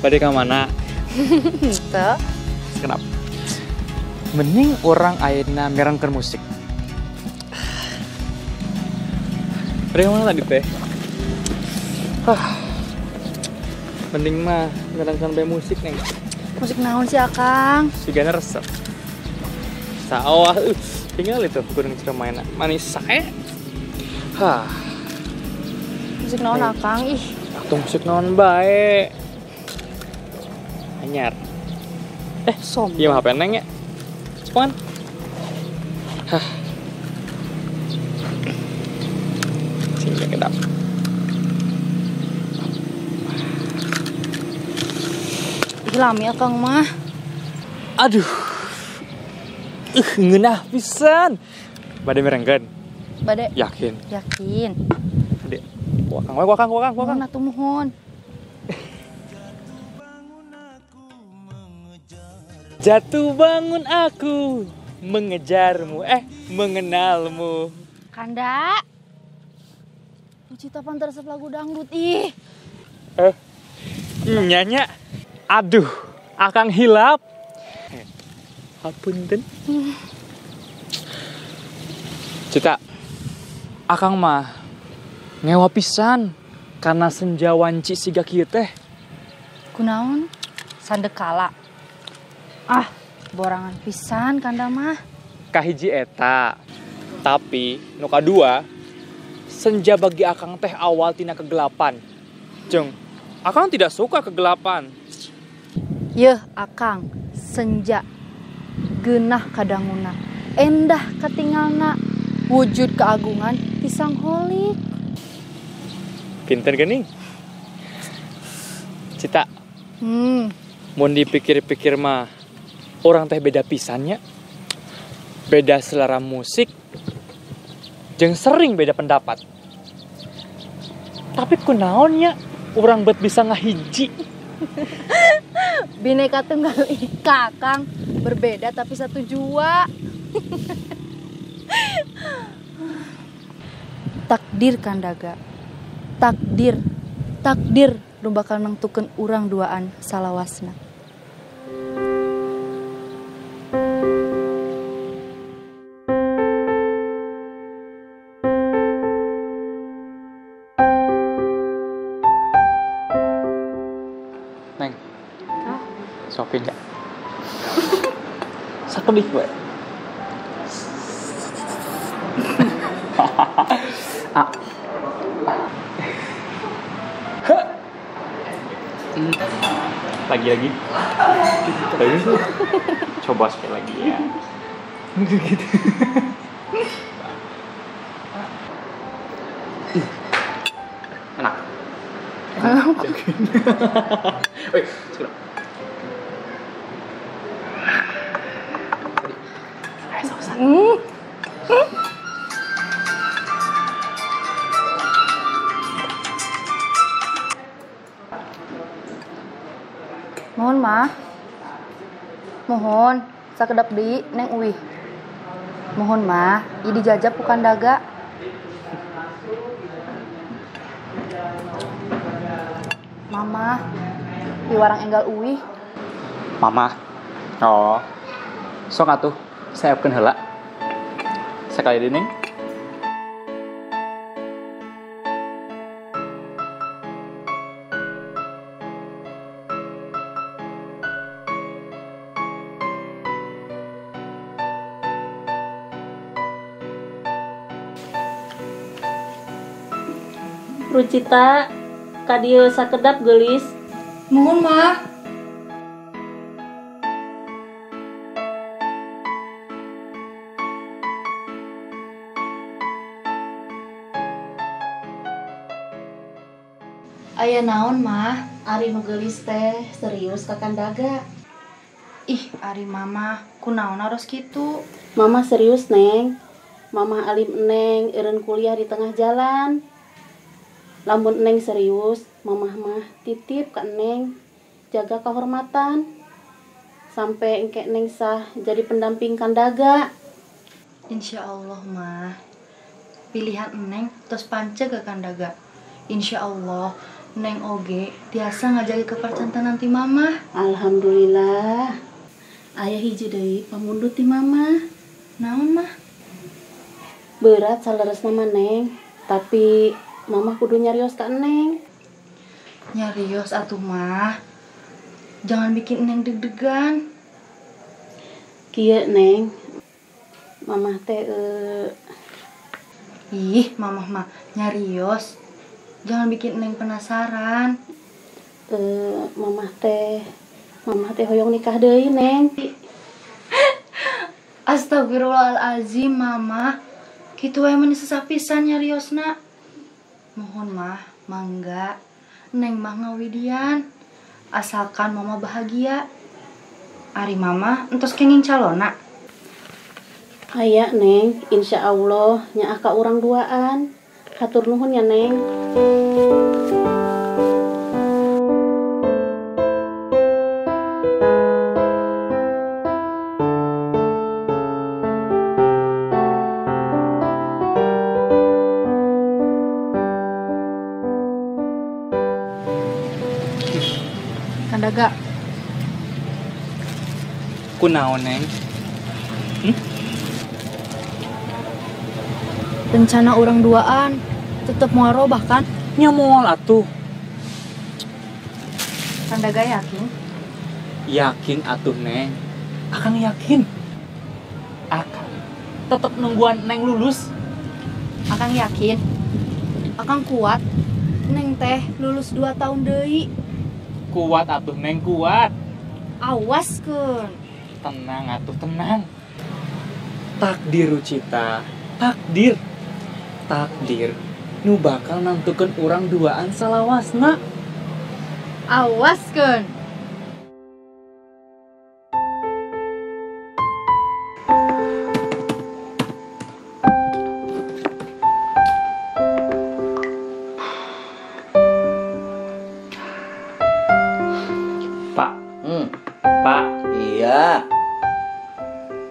Bade ka mana? Henteu. Kenapa? Mending orang ayeuna mirengkeun musik. Bade ka mana tadi teh? Hah. Mending mah mirengkeun bae musik, Neng. Musik naon sih, Akang? Sigana resep. Sawah, tinggal itu gunung Ciremai manis sae. Hah. Musik naon, Akang? Ih. Atuh musik naon bae. Anyar. Sombong. Iya mah HP Neng ya. Cepan. Hah. Sini kedap. Ih, lami Akang mah. Aduh. Ngeunah pisan. Bade merengkeun. Bade. Yakin. Yakin. Bade. Wakang, wakang, wakang, wakang. Mohon atuh mohon. Jatuh bangun aku mengejarmu, mengenalmu. Kanda. Ucita pan resep lagu dangdut ih. Nyanya. Aduh, Akang hilap. Hapunten. Cita, Akang mah ngewa pisan karena senja wanci siga kieu teh. Kunaon? Sandekala. Ah, borangan pisan Kanda mah. Kahiji eta. Tapi nu kadua, senja bagi Akang teh awal tina kegelapan. Jeng, Akang tidak suka kegelapan. Yeuh, Akang, senja geunah kadanguna, endah katingalna, wujud keagungan pisang holik. Pinter geuning. Cita. Mun dipikir-pikir mah orang teh beda pisannya, beda selera musik, jeung sering beda pendapat. Tapi kunaonnya orang bet bisa ngahiji. Bineka Tunggal Ika, Kang, berbeda tapi satu jua. Takdir Kandaga, takdir, takdir nu bakal nangtukeun urang duaan salawasna. Neng, suapin gak? Sakedih gue. Ah. Lagi-lagi. Lagi. Coba sekali lagi ya. Gitu. Enak. Woi, segera. Mohon mah, mohon sakedap deui Neng uwih. Mohon mah, ieu dijajab ku Kandaga. Mama, piwarang enggal uwih. Mama, oh, sok atuh, siapkeun heula. Sekali deui Neng. Rucita, kadieu sakedap geulis. Mohon mah. Aya naon mah? Ari nu geulis teh serius ka Kandaga. Ih, ari mama kunaon harus kitu? Mama serius, Neng. Mama alim Neng eureun kuliah di tengah jalan. Lamun Neng serius, mamah mah titip ka Neng, jaga kehormatan. Sampai engke Neng sah jadi pendamping Kandaga. Insya Allah mah, pilihan Neng tos panceg ke Kandaga. Insya Allah, Neng oge tiasa ngajaga kepercantanan ti Mamah. Alhamdulillah. Aya hiji deui pamundut ti Mamah. Naon mah? Berat saleresna mah Neng, tapi Mamah kudu nyarios ka Neng. Nyarios atuh mah. Jangan bikin Neng deg-degan. Kieu Neng. Mamah teh Ih, Mamah mah nyarios. Jangan bikin Neng penasaran. Mamah teh hoyong nikah deui, Neng. Astagfirullahalazim, Mamah. Kitu wae meni susah pisan nyariosna. Mohon mah, mangga. Neng mah ngawidian. Asalkan Mama bahagia. Ari Mama entos kenging calona. Aya, Neng, insya Allah nyaah ka urang duaan. Hatur nuhun ya, Neng. Kandaga. Kunaon, Neng? Rencana orang duaan tetep mau robah kan? Nya moal atuh. Kandaga yakin? Yakin atuh, Neng. Akang yakin. Akang tetep nungguan Neng lulus. Akang yakin. Akang kuat. Neng teh lulus 2 tahun deui. Kuat atuh, Neng, kuat. Awas keun. Tenang atuh, tenang. Takdir Rucita, takdir. Takdir nu bakal nantukeun urang duaan salawasna. Awas keun. Pak. Pak. Iya.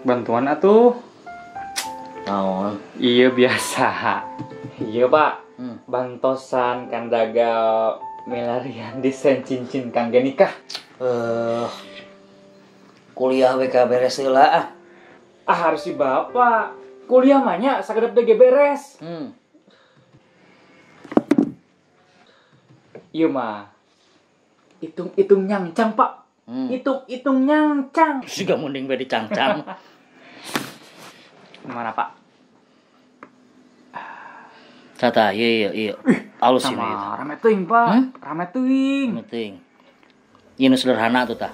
Bantuan atuh. Naon? Iya biasa. Iya Pak. Bantosan Kandaga milarian desain cincin kangge nikah. Kuliah we beres heula ah. Ah harus si Bapak. Kuliah mah nya sakedap deui beres. Iya mah. Hitung-hitung nyangcang Pak. Hitung-hitung nyangcang. Siga mending we dicangcang. Mana Pak? Tata, iya. Alus ini. Rame teuing, Pak. Rame teuing. Rame teuing. Ieu nu sederhana tuh tah.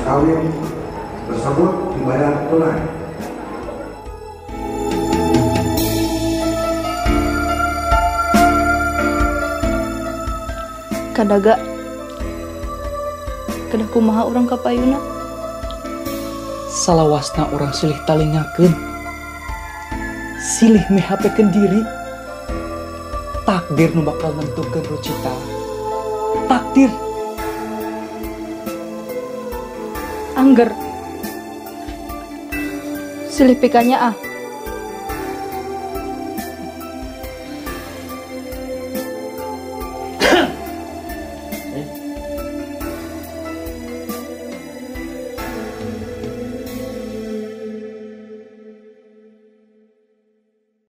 Kawin tersebut dibayar tunai. Kandaga, kedah kumaha urang ka payuna? Salawasna urang silih talingakeun, silih mehapekeun diri. Takdir nu bakal nentukeun Rucita. Takdir. Angger silih pikanya ah.